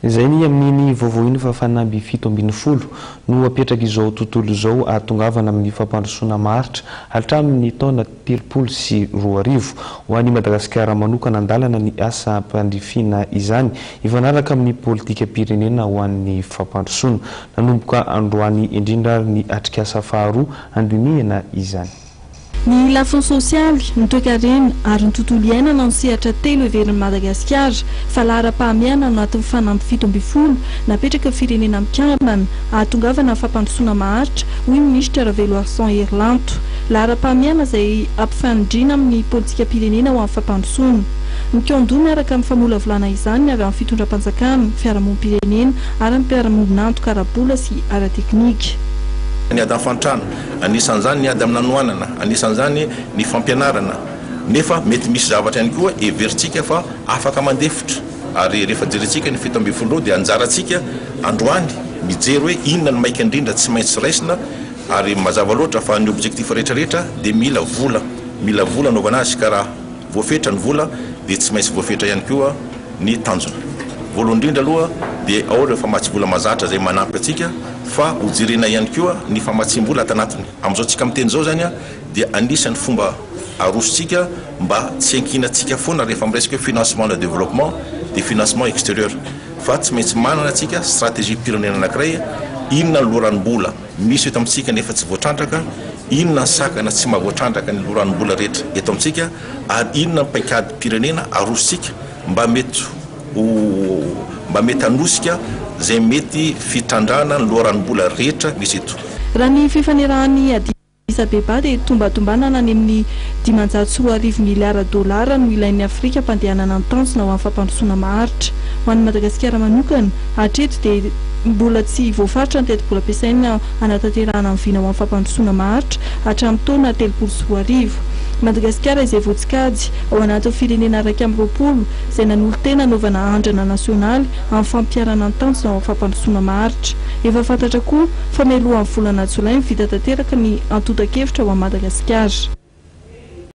Izay ny amin'iny vaovao iny fa fanamby 17 no apetraka izao tontolo izao ahatongavana amin'ny fampandrosoana maharitra hatramin'ny taona 2030. Ho an'i Madagasikara manokana, andalana ny asa ampandrifiana izany hifanaraka amin'ny politikam-pirenena ho an'ny fampandrosoana. Nanomboka androany indrindra ary ny atrikasa faharoa andinihana izany. Ny lafiny sosialy, ny toekarena ary ny tontolo iainana no sehatra telo heverin'i Madagasikara fa laharam-pahamehana anatin'ny fanamby 17 napetraka ny Firenena Mikambana ahatongavana amin'ny fampandrosoana maharitra, hoy ny minisitra Raveloarison Herilanto. Laharam-pahamehana izay ampifanindriana amin'ny politikam-pirenena ho amin'ny fampandrosoana. Mikaon-doha miaraka amin'ny famolavolana izany ny avy amin'ny fitondram-panjakana, fiarahamonim-pirenena ary ny mpiara-miombon'antoka ara-bola sy ara-teknika. Ny ady amin'ny fahantrana, anisan'izany ny ady amin'ny hanoanana, anisan'izany ny fampianarana, nefa mety misy zavatra ihany koa heverintsika fa afaka mandefitra, ary rehefa jerentsika ny 17 ireo dia anjarantsika androany mijery hoe inona no maika indrindra tsy maintsy raisina, ary mazava loatra fa ny objectif rehetra rehetra dia mila vola, mila vola anaovana azy ka raha voafetra ny vola dia tsy maintsy voafetra ihany koa ny tanjona. Voalohany indrindra aloha dia ao ireo famatsy vola mazatra izay manampy antsika fa ho jerena ihany koa ny famatsiam-bola ato anatiny. Amin'izao tsika miteny izao izany dia anisan'ny fomba arosontsika mba tsy hiankinantsika foana rehefa miresaka hoe financement de développement dia financement extérieur fa tsy maintsy manana tsika stratégie-pirenena anankiray, inona ny loharanom-bola misy eto amintsika nefa tsy voatrandraka, inona ny sakana tsy mahavoatrandraka ny loharanom-bola rehetra eto amintsika ary inona ny paikadim-pirenena arosontsika mba mety ho mba mety hanosika izay mety fitrandrahana ny loharanom-bola rehetra misy eto. Raha ny fifanerahan'ny Addis Abeba dia tombantombanana any amin'ny 2500 miliara dolara no ilain'i Afrika hampandehanana ny tanjona ho amin'ny fampandrosoana maharitra. Ho an'i Madagasikara manokana, hatreto dia mbola tsy voafaritra ny tetibola ampiasaina hanatanterahana ny vina ho amin'ny fampandrosoana maharitra hatramin'ny taona 2030. Madagasikara izay voatsikajy ao anatin'ny firenena 21 izay nanolo-tena hanaovana andrana nasionaly amin'ny fampiharana ny tanjona ho amin'ny fampandrosoana maharitra. Efa fantatra koa fa mialohan'ny volana jolay no vita tanteraka ny antontan-kevitra ho an'i Madagasikara.